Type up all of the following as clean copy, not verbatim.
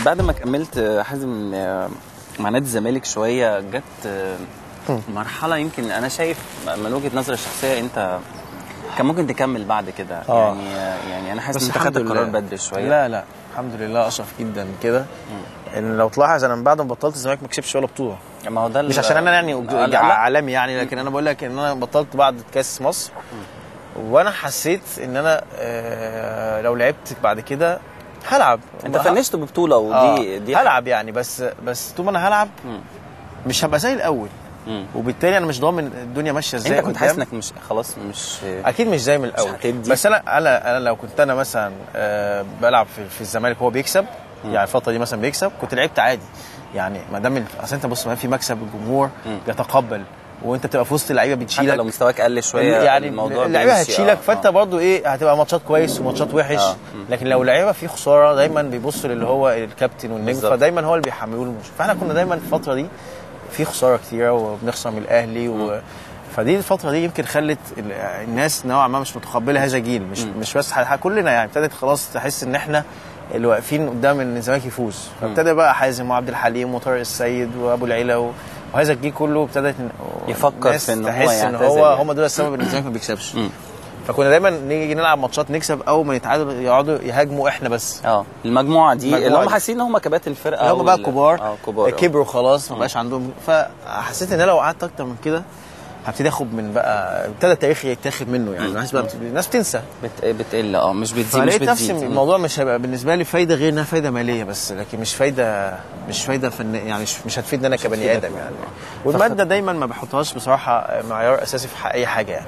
بعد ما كملت حازم مع نادي الزمالك شوية، جت مرحلة يمكن انا شايف من وجهه نظري الشخصية انت كان ممكن تكمل بعد كده. يعني انا حاسس ان انت خدت القرار بدري شوية. لا لا الحمد لله اشرف جدا كده. ان لو تلاحظ انا من بعد ما بطلت الزمالك ما كسبش ولا بطوله. ما هو ده مش عشان انا يعني عالمي يعني، لكن انا بقول لك ان انا بطلت بعد كاس مصر، وانا حسيت ان انا لو لعبت بعد كده هلعب. انت فنشت ببطولة ودي دي هلعب يعني، بس طول ما انا هلعب مش هبقى زي الاول. وبالتالي انا مش ضامن الدنيا ماشية ازاي. انت كنت حاسس انك مش خلاص، مش اكيد مش زي من الاول، بس انا لو كنت انا مثلا بلعب في الزمالك وهو بيكسب، يعني الفترة دي مثلا بيكسب، كنت لعبت عادي يعني. ما دام اصل انت بص، ما في مكسب الجمهور بيتقبل، وانت بتبقى في وسط اللعيبة بتشيلك حتى لو مستواك قل شوية يعني الموضوع اللعيبة هتشيلك. فانت برضو ايه، هتبقى ماتشات كويس وماتشات وحش. لكن لو لعيبة في خسارة دايما بيبصوا للي هو الكابتن والنجم، فدايما هو اللي بيحملوه المشكلة. فاحنا كنا دايما في الفترة دي في خسارة كتيرة وبنخسر من الاهلي فدي الفترة دي يمكن خلت الناس نوعا ما مش متقبله هذا الجيل، مش بس كلنا يعني. ابتدت خلاص تحس ان احنا اللي واقفين قدام ان الزمالك يفوز. فابتدى بقى حازم وعبد الحليم وطارق السيد وابو العيلة وهذا الجيل كله ابتدت يفكر في ان هو يعتزل، ان هو هم دول السبب ان الزمالك ما بيكسبش. فكنا دايما نيجي نلعب ماتشات نكسب، او ما نتعادل يقعدوا يهاجموا احنا بس. المجموعة دي اللي هم حاسين ان هم كباتن الفرقة، هم بقى كبار، كبروا خلاص ما بقاش عندهم. فحسيت ان انا لو قعدت اكتر من كده هبتدي اخد من بقى، ابتدى التاريخ يتاخد منه يعني. الناس بقى الناس بتنسى، بتقل مش بتزيد، مش بتزيد. نفس الموضوع مش هيبقى بالنسبة لي فايده غير انها فايده ماليه بس، لكن مش فايده، مش فايده فنية يعني، مش هتفيدني انا كبني ادم يعني. والمادة دايما ما بحطهاش بصراحة معيار اساسي في اي حاجة يعني.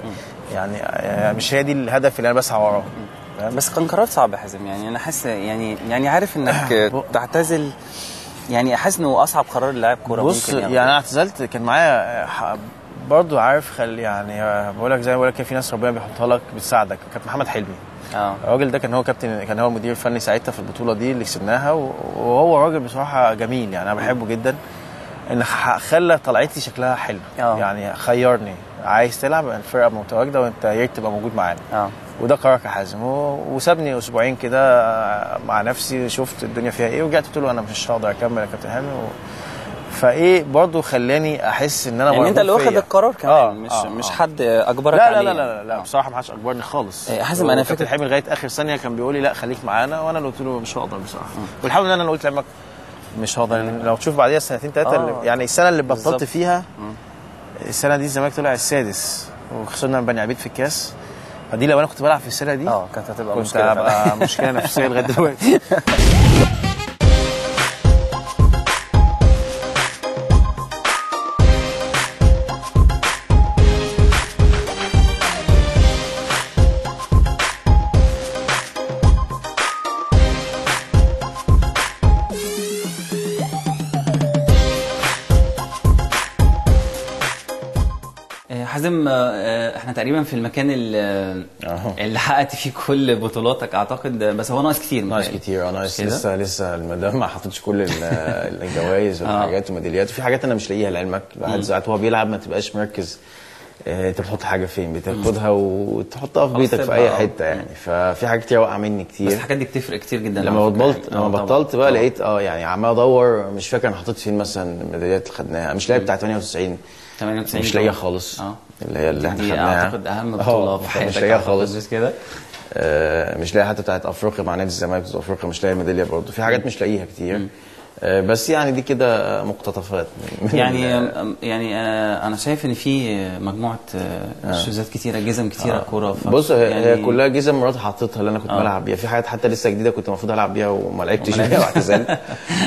يعني مش هي دي الهدف اللي انا بسعى وراه. بس كان قرار صعب يا حازم يعني. انا حاسس يعني عارف انك تعتزل، يعني حاسس انه اصعب قرار للاعب كورة. بص يعني انا اعتزلت كان معايا برضه عارف، خلي يعني بقول لك زي ما بقول لك، في ناس ربنا بيحطها لك بتساعدك. كابتن محمد حلمي، الراجل ده كان هو كابتن، كان هو المدير الفني ساعتها في البطولة دي اللي كسبناها، وهو راجل بصراحة جميل يعني، انا بحبه جدا. ان خلى طلعتي شكلها حلو. يعني خيرني، عايز تلعب الفرقة متواجدة وانت يا ريت تبقى موجود معانا. وده قرارك يا حازم. وسابني اسبوعين كده مع نفسي، شفت الدنيا فيها ايه، ورجعت قلت له انا مش هقدر اكمل يا كابتن حلمي. فايه برضه خلاني احس ان انا يعني انت اللي واخد القرار كمان، مش حد اجبرك لا عليه. لا لا لا لا بصراحة ما حدش اجبرني خالص. حازم انا فاكر حلمي لغاية اخر ثانية كان بيقول لي لا خليك معانا، وانا اللي قلت له مش هقدر بصراحة. والحمد لله انا قلت لعمك مش هقدر. لو تشوف بعديها سنتين ثلاثة يعني السنة اللي بطلت فيها، السنة دي الزمالك طلع السادس وخسرنا من بني عبيد في الكاس. فدي لو انا كنت بلعب في السنة دي كانت هتبقى مشكلة، هبقى مشكلة نفسية لغاية دلوقتي. حازم احنا تقريبا في المكان اللي حققت فيه كل بطولاتك اعتقد، بس هو ناقص كتير. ناقص كتير، ناقص لسه المدام ما حطتش كل الجوائز والحاجات والميداليات، وفي حاجات انا مش لاقيها لعلمك. الواحد ساعات وهو بيلعب ما تبقاش مركز انت بتحط حاجة فين، بتاخدها وتحطها في بيتك في اي حتة يعني. ففي حاجات كتير واقعه مني كتير، بس الحاجات دي بتفرق كتير جدا. لما بطلت لما بطلت بقى لقيت يعني عمال ادور، مش فاكر انا حطيت فين مثلا الميداليات اللي خدناها، مش لاقي بتاع 98 مش لاقيها خالص، اللي هي اللي احنا خدناها اعتقد اهم بطوله في حياتك، مش لاقيها خالص كده. مش لاقي حتى بتاعت افريقيا مع نادي الزمالك بتاعت افريقيا، مش لاقي ميدالية برضه. في حاجات مش لاقيها كتير، بس يعني دي كده مقتطفات يعني يعني انا شايف ان في مجموعة شوزات كتيرة، جزم كتيرة كورة. بص يعني هي كلها جزم مراتي حطيتها اللي انا كنت بلعب بيها. في حاجات حتى لسه جديدة كنت المفروض العب بيها وما لعبتش بيها واعتزلت،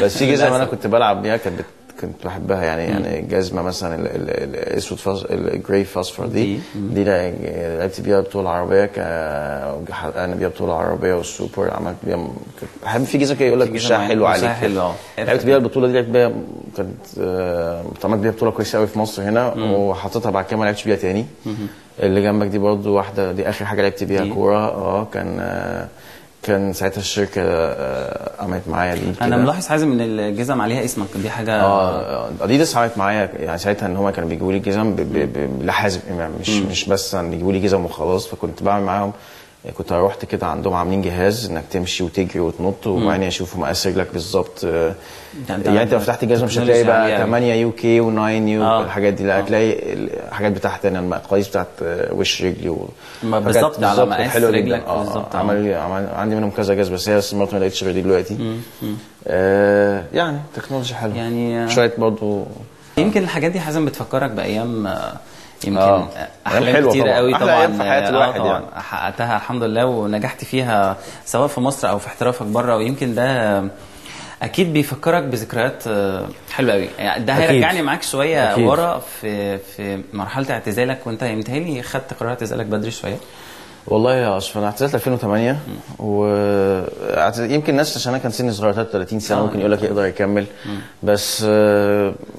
بس في جزم انا كنت بلعب بيها كانت كنت بحبها يعني. يعني الجزمة مثلا الاسود ال gray فاصفر دي لعبت بيها بطوله عربية، حققنا بيها بطوله عربية والسوبر، عملت بيها. بحب في جزمه كده يقول لك وشها حلو عليك، لعبت بيها البطولة دي، لعبت بيها كانت عملت بيها بطوله كويسة قوي في مصر هنا، وحطيتها بعد كده ما لعبتش بيها تاني. اللي جنبك دي برضو واحدة، دي اخر حاجة لعبت بيها كورة. كان ساعتها الشركة عملت معايا دي. انا ملاحظ حازم ان الجزم عليها اسمك، دي حاجة اديداس عملت معايا يعني ساعتها، ان هم كانوا بيجيبوا لي جزم لحازم امام، مش بس ان يجيبوا لي جزم وخلاص. فكنت بعمل معاهم كنت رحت كده عندهم عاملين جهاز انك تمشي وتجري وتنط، وبعدين يشوفوا مقاس رجلك بالظبط. يعني انت لو فتحت الجزمة مش هتلاقي بقى 8 UK و9 U الحاجات دي، لا هتلاقي الحاجات بتاعت انا، المقاييس بتاعت وش رجلي بالظبط على مقاس رجلك بالظبط. عمل عندي منهم كذا جزمه، بس هي بس ما لقيتش غير دي دلوقتي. يعني technology حلوة يعني شوية برضه. يمكن الحاجات دي حازم بتفكرك بايام يمكن احلام كتير قوي طبعا في حياة الواحد طبعا يعني حققتها الحمد لله ونجحت فيها سواء في مصر او في احترافك بره، ويمكن ده اكيد بيفكرك بذكريات حلوة قوي. يعني ده هيرجعني معاك شوية ورا في مرحلة اعتزالك، وانت متهيألي خدت قرار اعتزالك بدري شوية. والله يا اشرف انا اعتزلت 2008، ويمكن الناس عشان انا كان سني صغير 33 سنة ممكن يقول لك يقدر يكمل، بس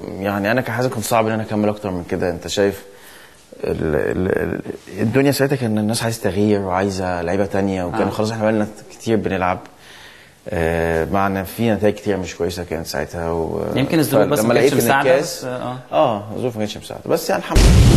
يعني انا كحازم كان صعب ان انا اكمل اكتر من كده. انت شايف الدنيا ساعتها كان الناس عايزه تغيير وعايزه لعيبة ثانية، وكان خلاص احنا بقالنا كتير بنلعب معنا في نتائج كتير مش كويسة كانت ساعتها، يمكن الظروف بس ما كانتش مساعدة. الظروف ما كانتش مساعدة، بس يعني الحمد لله.